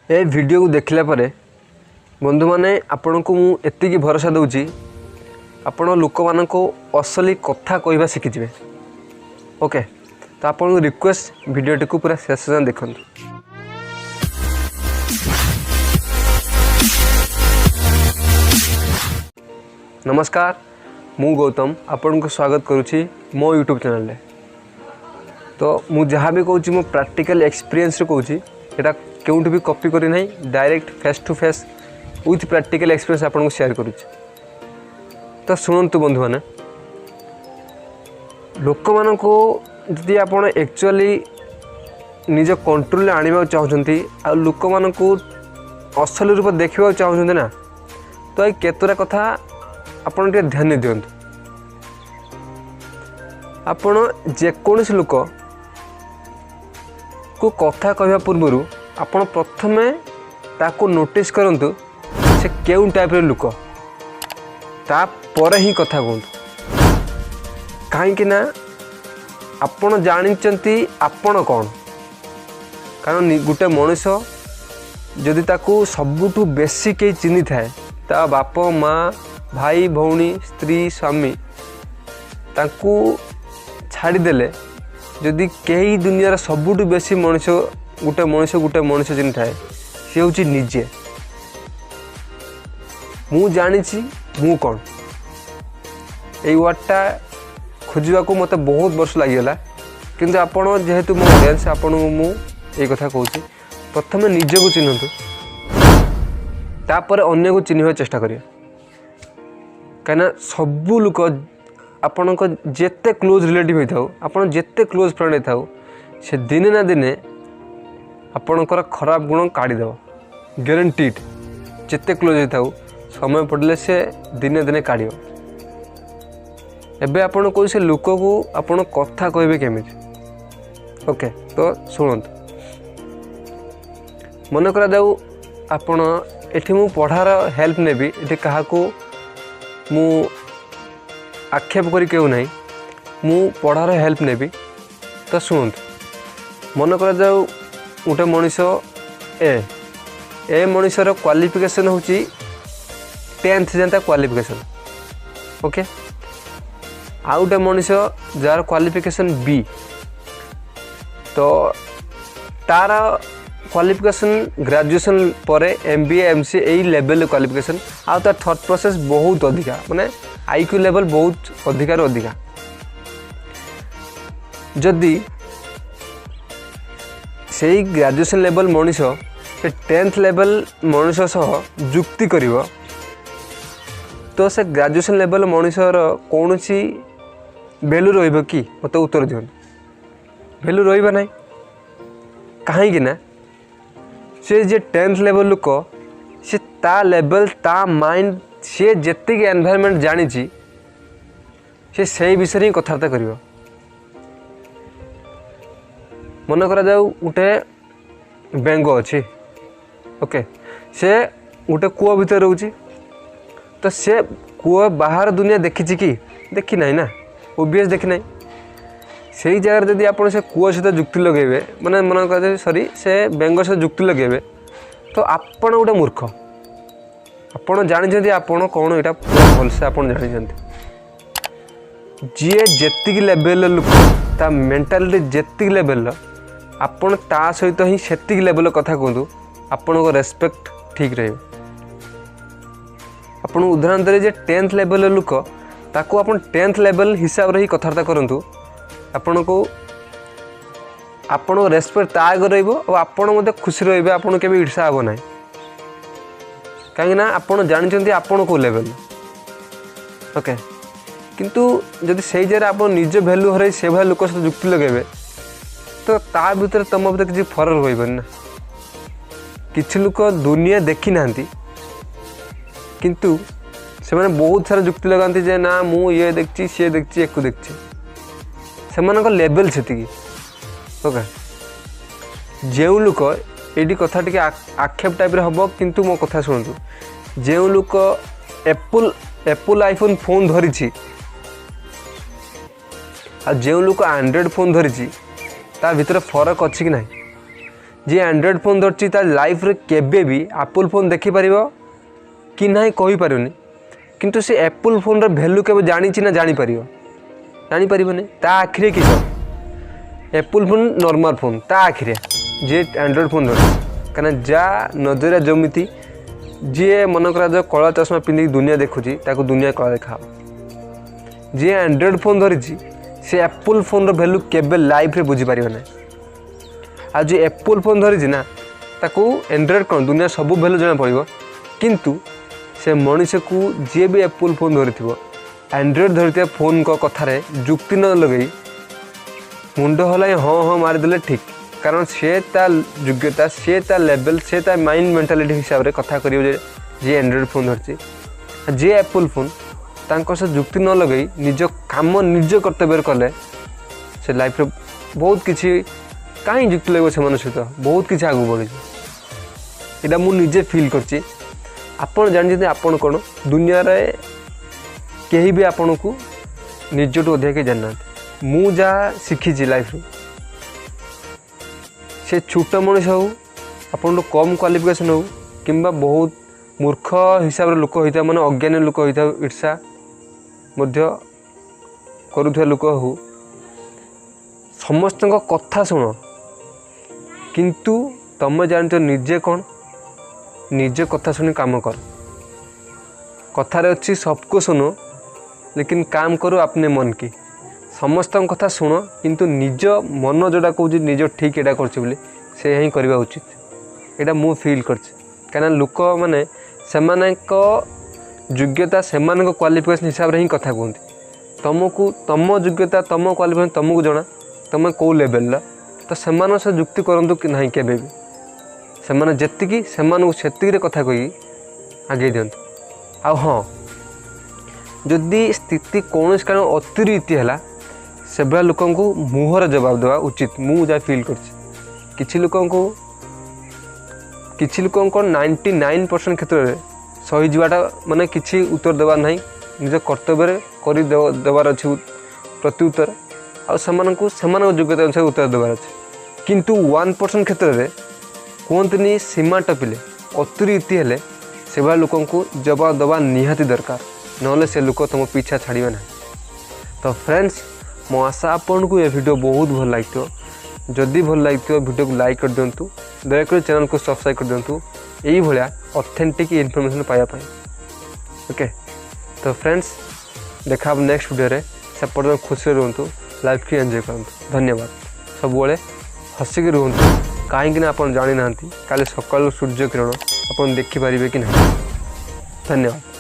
ଏ ଭିଡ଼ିଓକୁ ଦେଖିଲା ପରେ ବନ୍ଧୁମାନେ ଆପଣଙ୍କୁ ମୁଁ ଏତିକି ଭରସା ଦେଉଛି, ଆପଣ ଲୋକମାନଙ୍କୁ ଅସଲି କଥା କହିବା ଶିଖିଯିବେ। ଓକେ, ତ ଆପଣଙ୍କୁ ରିକ୍ୱେଷ୍ଟ ଭିଡ଼ିଓଟିକୁ ପୁରା ଶେଷ ଯାଏଁ ଦେଖନ୍ତୁ। ନମସ୍କାର, ମୁଁ ଗୌତମ ଆପଣଙ୍କୁ ସ୍ୱାଗତ କରୁଛି ମୋ ୟୁଟ୍ୟୁବ୍ ଚ୍ୟାନେଲରେ। ତ ମୁଁ ଯାହା ବି କହୁଛି ମୋ ପ୍ରାକ୍ଟିକାଲ ଏକ୍ସପିରିଏନ୍ସରୁ କହୁଛି, ଏଇଟା କେଉଁଠୁ ବି କପି କରିନାହିଁ, direct face to face with practical experience ଆପଣଙ୍କୁ ସେୟାର କରୁଛି। ତ ଶୁଣନ୍ତୁ ବନ୍ଧୁମାନେ, ଲୋକମାନଙ୍କୁ ଯଦି ଆପଣ ଆକ୍ଚୁଆଲି ନିଜ କଣ୍ଟ୍ରୋଲରେ ଆଣିବାକୁ ଚାହୁଁଛନ୍ତି ଆଉ ଲୋକମାନଙ୍କୁ ଅସଲି ରୂପ ଦେଖିବାକୁ ଚାହୁଁଛନ୍ତି ନା, ତ ଏଇ କେତେଟା କଥା ଆପଣ ଟିକେ ଧ୍ୟାନ ଦିଅନ୍ତୁ। ଆପଣ ଯେକୌଣସି ଲୋକକୁ କଥା କହିବା ପୂର୍ବରୁ ଆପଣ ପ୍ରଥମେ ତାକୁ ନୋଟିସ୍ କରନ୍ତୁ ସେ କେଉଁ ଟାଇପ୍ର ଲୋକ, ତାପରେ ହିଁ କଥା କୁହନ୍ତୁ। କାହିଁକି ନା ଆପଣ ଜାଣିଛନ୍ତି ଆପଣ କ'ଣ, କାରଣ ଗୋଟେ ମଣିଷ ଯଦି ତାକୁ ସବୁଠୁ ବେଶୀ କେହି ଚିହ୍ନିଥାଏ, ତା ବାପ ମା, ଭାଇ ଭଉଣୀ, ସ୍ତ୍ରୀ ସ୍ୱାମୀ, ତାଙ୍କୁ ଛାଡ଼ିଦେଲେ ଯଦି କେହି ଦୁନିଆର ସବୁଠୁ ବେଶୀ ମଣିଷ ଗୋଟେ ମଣିଷ ଗୋଟେ ମଣିଷ ଚିହ୍ନିଥାଏ, ସେ ହେଉଛି ନିଜେ। ମୁଁ ଜାଣିଛି ମୁଁ କ'ଣ, ଏଇ ୱାର୍ଡ଼ଟା ଖୋଜିବାକୁ ମୋତେ ବହୁତ ବର୍ଷ ଲାଗିଗଲା, କିନ୍ତୁ ଆପଣ ଯେହେତୁ ମୋ ଅଡ଼ିଏନ୍ସ, ଆପଣଙ୍କୁ ମୁଁ ଏଇ କଥା କହୁଛି, ପ୍ରଥମେ ନିଜକୁ ଚିହ୍ନନ୍ତୁ, ତାପରେ ଅନ୍ୟକୁ ଚିହ୍ନିବାକୁ ଚେଷ୍ଟା କରିବେ। କାହିଁକିନା ସବୁ ଲୋକ ଆପଣଙ୍କ ଯେତେ କ୍ଲୋଜ୍ ରିଲେଟିଭ୍ ହେଇଥାଉ, ଆପଣ ଯେତେ କ୍ଲୋଜ୍ ଫ୍ରେଣ୍ଡ ହେଇଥାଉ, ସେ ଦିନେ ନା ଦିନେ ଆପଣଙ୍କର ଖରାପ ଗୁଣ କାଢ଼ିଦେବ, ଗ୍ୟାରେଣ୍ଟିଡ୍। ଯେତେ କ୍ଲୋଜ୍ ହେଇଥାଉ, ସମୟ ପଡ଼ିଲେ ସେ ଦିନେ ଦିନେ କାଢ଼ିବ। ଏବେ ଆପଣ କହୁଛି ସେ ଲୋକକୁ ଆପଣ କଥା କହିବେ କେମିତି? ଓକେ, ତ ଶୁଣନ୍ତୁ, ମନେ କରାଯାଉ ଆପଣ ଏଠି ମୁଁ ପଢ଼ାର ହେଲ୍ପ ନେବି, ଏଠି କାହାକୁ ମୁଁ ଆକ୍ଷେପ କରି କେଉ ନାହିଁ, ମୁଁ ପଢ଼ାର ହେଲ୍ପ ନେବି। ତ ଶୁଣନ୍ତୁ, ମନେ କରାଯାଉ ଗୋଟେ ମଣିଷ ଏ ମଣିଷର କ୍ୱାଲିଫିକେସନ୍ ହେଉଛି 10th ଯାଏଁ ତା କ୍ୱାଲିଫିକେସନ୍। ଓକେ, ଆଉ ଗୋଟେ ମଣିଷ ଯାହାର କ୍ୱାଲିଫିକେସନ୍ ବି, ତ ତାର କ୍ୱାଲିଫିକେସନ୍ ଗ୍ରାଜୁଏସନ୍ ପରେ M B A, M C ଏଇ ଲେଭେଲ୍ କ୍ୱାଲିଫିକେସନ୍, ଆଉ ତାର ଥଟ୍ ପ୍ରୋସେସ୍ ବହୁତ ଅଧିକା, ମାନେ I Q level ବହୁତ ଅଧିକାରୁ ଅଧିକା। ଯଦି ସେଇ ଗ୍ରାଜୁଏସନ୍ ଲେଭେଲ୍ ମଣିଷ ସେ 10th level ମଣିଷ ସହ ଯୁକ୍ତି କରିବ, ତ ସେ ଗ୍ରାଜୁଏସନ୍ ଲେଭେଲ୍ ମଣିଷର କୌଣସି ଭ୍ୟାଲୁ ରହିବ କି? ମୋତେ ଉତ୍ତର ଦିଅନ୍ତୁ। ଭ୍ୟାଲୁ ରହିବ ନାହିଁ। କାହିଁକି ନା ସେ ଯେ 10th level ଲୋକ, ସେ ତା ଲେଭେଲ୍, ତା ମାଇଣ୍ଡ, ସିଏ ଯେତିକି ଏନଭାଇରନମେଣ୍ଟ ଜାଣିଛି ସେ ସେଇ ବିଷୟରେ ହିଁ କଥାବାର୍ତ୍ତା କରିବ। ମନେ କରାଯାଉ ଗୋଟେ ବେଙ୍ଗ ଅଛି, ଓକେ, ସେ ଗୋଟେ କୂଅ ଭିତରେ ରହୁଛି, ତ ସେ କୂଅ ବାହାର ଦୁନିଆ ଦେଖିଛି କି? ଦେଖିନାହିଁ ନା, ଓବିୟସ୍ ଦେଖିନାହିଁ। ସେଇ ଜାଗାରେ ଯଦି ଆପଣ ସେ କୂଅ ସହିତ ଯୁକ୍ତି ଲଗାଇବେ, ମାନେ ମନେ କରାଯାଉ ସରି, ସେ ବେଙ୍ଗ ସହିତ ଯୁକ୍ତି ଲଗାଇବେ, ତ ଆପଣ ଗୋଟେ ମୂର୍ଖ। ଆପଣ ଜାଣିଛନ୍ତି ଆପଣ କ'ଣ, ଏଇଟା ପୁରା ଭଲସେ ଆପଣ ଜାଣିଛନ୍ତି। ଯିଏ ଯେତିକି ଲେଭେଲ୍ର ଲୋକ, ତା ମେଣ୍ଟାଲିଟି ଯେତିକି ଲେଭେଲ୍ର, ଆପଣ ତା ସହିତ ହିଁ ସେତିକି ଲେଭେଲ୍ର କଥା କୁହନ୍ତୁ, ଆପଣଙ୍କ ରେସ୍ପେକ୍ଟ ଠିକ୍ ରହିବ। ଆପଣଙ୍କୁ ଉଦାହରଣ ଦେଲେ ଯେ 10th ଲେଭେଲ୍ର ଲୋକ, ତାକୁ ଆପଣ 10th level ହିସାବରେ ହିଁ କଥାବାର୍ତ୍ତା କରନ୍ତୁ, ଆପଣଙ୍କ ରେସ୍ପେକ୍ଟ ତା ଆଗରେ ରହିବ ଆଉ ଆପଣ ମଧ୍ୟ ଖୁସି ରହିବେ, ଆପଣଙ୍କୁ କେବେ ଈର୍ଷା ହେବ ନାହିଁ। କାହିଁକିନା ଆପଣ ଜାଣିଛନ୍ତି ଆପଣ କେଉଁ ଲେଭେଲ୍। ଓକେ, କିନ୍ତୁ ଯଦି ସେଇ ଜାଗାରେ ଆପଣ ନିଜ ଭ୍ୟାଲୁ ହରାଇ ସେଭଳିଆ ଲୋକ ସହିତ ଯୁକ୍ତି ଲଗାଇବେ, ତ ତା ଭିତରେ ତୁମ ଭିତରେ କିଛି ଫରକ ରହିବନି ନା। କିଛି ଲୋକ ଦୁନିଆ ଦେଖିନାହାନ୍ତି, କିନ୍ତୁ ସେମାନେ ବହୁତ ସାରା ଯୁକ୍ତି ଲଗାନ୍ତି ଯେ ନା ମୁଁ ଇଏ ଦେଖିଛି, ସିଏ ଦେଖିଛି, ଏକୁ ଦେଖିଛି। ସେମାନଙ୍କ ଲେଭେଲ୍ ସେତିକି। ଓକେ, ଯେଉଁ ଲୋକ ଏଇଠି କଥା ଟିକେ ଆକ୍ଷେପ ଟାଇପ୍ର ହେବ, କିନ୍ତୁ ମୋ କଥା ଶୁଣନ୍ତୁ, ଯେଉଁ ଲୋକ ଏପୁଲ୍ ଆଇଫୋନ୍ ଫୋନ୍ ଧରିଛି ଆଉ ଯେଉଁ ଲୋକ ଆଣ୍ଡ୍ରଏଡ଼୍ ଫୋନ୍ ଧରିଛି, ତା ଭିତରେ ଫରକ ଅଛି କି ନାହିଁ? ଯିଏ ଆଣ୍ଡ୍ରଏଡ଼୍ ଫୋନ୍ ଧରିଛି, ତା ଲାଇଫ୍ରେ କେବେ ବି ଆପଲ୍ ଫୋନ୍ ଦେଖିପାରିବ କି ନାହିଁ କହିପାରୁନି, କିନ୍ତୁ ସେ ଆପଲ୍ ଫୋନ୍ର ଭ୍ୟାଲୁ କେବେ ଜାଣିଛି ନା ଜାଣିପାରିବ? ଜାଣିପାରିବନି। ତା ଆଖିରେ କିସ ଆପଲ୍ ଫୋନ୍ ନର୍ମାଲ୍ ଫୋନ୍ ତା ଆଖିରେ, ଯିଏ ଆଣ୍ଡ୍ରଏଡ଼୍ ଫୋନ୍ ଧରିଛି। କାହିଁକିନା ଯାହା ନଜରିଆ ଯେମିତି, ଯିଏ ମନେ କରାଯାଉ କଳା ଚଷମା ପିନ୍ଧିକି ଦୁନିଆ ଦେଖୁଛି, ତାକୁ ଦୁନିଆ କଳା ଦେଖାହେବ। ଯିଏ ଆଣ୍ଡ୍ରଏଡ଼୍ ଫୋନ୍ ଧରିଛି, ସେ ଆପଲ୍ ଫୋନ୍ର ଭ୍ୟାଲୁ କେବେ ଲାଇଫ୍ରେ ବୁଝିପାରିବ ନାହିଁ। ଆଉ ଯିଏ ଆପଲ୍ ଫୋନ୍ ଧରିଛି ନା, ତାକୁ ଆଣ୍ଡ୍ରଏଡ଼୍ କ'ଣ, ଦୁନିଆ ସବୁ ଭ୍ୟାଲୁ ଜଣାପଡ଼ିବ। କିନ୍ତୁ ସେ ମଣିଷକୁ, ଯିଏ ବି ଆପଲ୍ ଫୋନ୍ ଧରିଥିବ, ଆଣ୍ଡ୍ରଏଡ଼୍ ଧରିଥିବା ଫୋନ୍ଙ୍କ କଥାରେ ଯୁକ୍ତି ନ ଲଗେଇ ମୁଣ୍ଡ ହଲାଇ ହଁ ହଁ ମାରିଦେଲେ ଠିକ୍। କାରଣ ସେ ତା ଯୋଗ୍ୟତା, ସେ ତା ଲେଭେଲ୍, ସେ ତା ମାଇଣ୍ଡ ମେଣ୍ଟାଲିଟି ହିସାବରେ କଥା କରିବ ଯେ ଯିଏ ଆଣ୍ଡ୍ରଏଡ଼୍ ଫୋନ୍ ଧରିଛି। ଯିଏ ଆପଲ୍ ଫୋନ୍, ତାଙ୍କ ସହ ଯୁକ୍ତି ନ ଲଗେଇ ନିଜ କାମ ନିଜ କର୍ତ୍ତବ୍ୟରେ କଲେ ସେ ଲାଇଫ୍ରେ ବହୁତ କିଛି, କାହିଁ ଯୁକ୍ତି ଲାଗିବ ସେମାନଙ୍କ ସହିତ, ବହୁତ କିଛି ଆଗକୁ ବଢ଼ିଯିବ। ଏଇଟା ମୁଁ ନିଜେ ଫିଲ୍ କରିଛି। ଆପଣ ଜାଣିଛନ୍ତି ଆପଣ କ'ଣ। ଦୁନିଆରେ କେହି ବି ଆପଣଙ୍କୁ ନିଜଠୁ ଅଧିକା କେହି ଜାଣିନାହାନ୍ତି। ମୁଁ ଯାହା ଶିଖିଛି ଲାଇଫ୍ରୁ, ସେ ଛୋଟ ମଣିଷ ହେଉ, ଆପଣଠୁ କମ୍ କ୍ୱାଲିଫିକେସନ୍ ହେଉ, କିମ୍ବା ବହୁତ ମୂର୍ଖ ହିସାବରେ ଲୋକ ହୋଇଥାଉ, ମାନେ ଅଜ୍ଞାନୀ ଲୋକ ହୋଇଥାଉ, ଈର୍ଷା ମଧ୍ୟ କରୁଥିବା ଲୋକ ହେଉ, ସମସ୍ତଙ୍କ କଥା ଶୁଣ, କିନ୍ତୁ ତୁମେ ଜାଣିଛ ନିଜେ କ'ଣ, ନିଜ କଥା ଶୁଣି କାମ କର। କଥାରେ ଅଛି, "सबको सुनो लेकिन काम करो अपने मन की।" ସମସ୍ତଙ୍କ କଥା ଶୁଣ, କିନ୍ତୁ ନିଜ ମନ ଯେଉଁଟା କହୁଛି ନିଜ ଠିକ୍ ଏଇଟା କରୁଛି ବୋଲି, ସେ ହିଁ କରିବା ଉଚିତ। ଏଇଟା ମୁଁ ଫିଲ୍ କରିଛି। କାହିଁକିନା ଲୋକମାନେ ସେମାନଙ୍କ ଯୋଗ୍ୟତା, ସେମାନଙ୍କ କ୍ୱାଲିଫିକେସନ୍ ହିସାବରେ ହିଁ କଥା କୁହନ୍ତି। ତୁମକୁ ତୁମ ଯୋଗ୍ୟତା, ତୁମ କ୍ୱାଲିଫିକେସନ୍ ତୁମକୁ ଜଣା, ତୁମେ କେଉଁ ଲେଭେଲ୍ର। ତ ସେମାନଙ୍କ ସହ ଯୁକ୍ତି କରନ୍ତୁ କି ନାହିଁ କେବେ ବି। ସେମାନେ ଯେତିକି, ସେମାନଙ୍କୁ ସେତିକିରେ କଥା କହିକି ଆଗେଇ ଦିଅନ୍ତୁ। ଆଉ ହଁ, ଯଦି ସ୍ଥିତି କୌଣସି କାରଣ ଅତିରିକ୍ତ ହେଲା, ସେଭଳିଆ ଲୋକଙ୍କୁ ମୁହଁରେ ଜବାବ ଦେବା ଉଚିତ। ମୁଁ ଯାହା ଫିଲ୍ କରିଛି, କିଛି ଲୋକଙ୍କ 99% କ୍ଷେତ୍ରରେ ସହିଯିବାଟା, ମାନେ କିଛି ଉତ୍ତର ଦେବା ନାହିଁ, ନିଜ କର୍ତ୍ତବ୍ୟରେ କରି ଦେବାର ଅଛି ପ୍ରତି ଉତ୍ତର, ଆଉ ସେମାନଙ୍କୁ ସେମାନଙ୍କ ଯୋଗ୍ୟତା ଅନୁସାରେ ଉତ୍ତର ଦେବାର ଅଛି। କିନ୍ତୁ 1% କ୍ଷେତ୍ରରେ, କୁହନ୍ତିନି ସୀମା ଟପିଲେ, ଅତିରିକ୍ତ ହେଲେ, ସେଭଳିଆ ଲୋକଙ୍କୁ ଜବାବ ଦେବା ନିହାତି ଦରକାର, ନହେଲେ ସେ ଲୋକ ତୁମ ପିଛା ଛାଡ଼ିବେ ନାହିଁ। ତ ଫ୍ରେଣ୍ଡସ୍, ମୋ ଆଶା ଆପଣଙ୍କୁ ଏ ଭିଡ଼ିଓ ବହୁତ ଭଲ ଲାଗିଥିବ। ଯଦି ଭଲ ଲାଗିଥିବ, ଭିଡ଼ିଓକୁ ଲାଇକ୍ କରିଦିଅନ୍ତୁ। ଦୟାକରି ଚ୍ୟାନେଲକୁ ସବସ୍କ୍ରାଇବ୍ କରିଦିଅନ୍ତୁ ଏଇଭଳିଆ ଅଥେଣ୍ଟିକ୍ ଇନଫର୍ମେସନ୍ ପାଇବା ପାଇଁ। ଓକେ, ତ ଫ୍ରେଣ୍ଡସ୍, ଦେଖା ହେବ ନେକ୍ସଟ ଭିଡ଼ିଓରେ। ସେ ପର୍ଯ୍ୟନ୍ତ ଖୁସିରେ ରୁହନ୍ତୁ, ଲାଇଫ୍କୁ ଏନ୍ଜୟ କରନ୍ତୁ। ଧନ୍ୟବାଦ। ସବୁବେଳେ ହସିକି ରୁହନ୍ତୁ, କାହିଁକିନା ଆପଣ ଜାଣିନାହାନ୍ତି କାଲି ସକାଳୁ ସୂର୍ଯ୍ୟ କିରଣ ଆପଣ ଦେଖିପାରିବେ କି ନାହିଁ। ଧନ୍ୟବାଦ।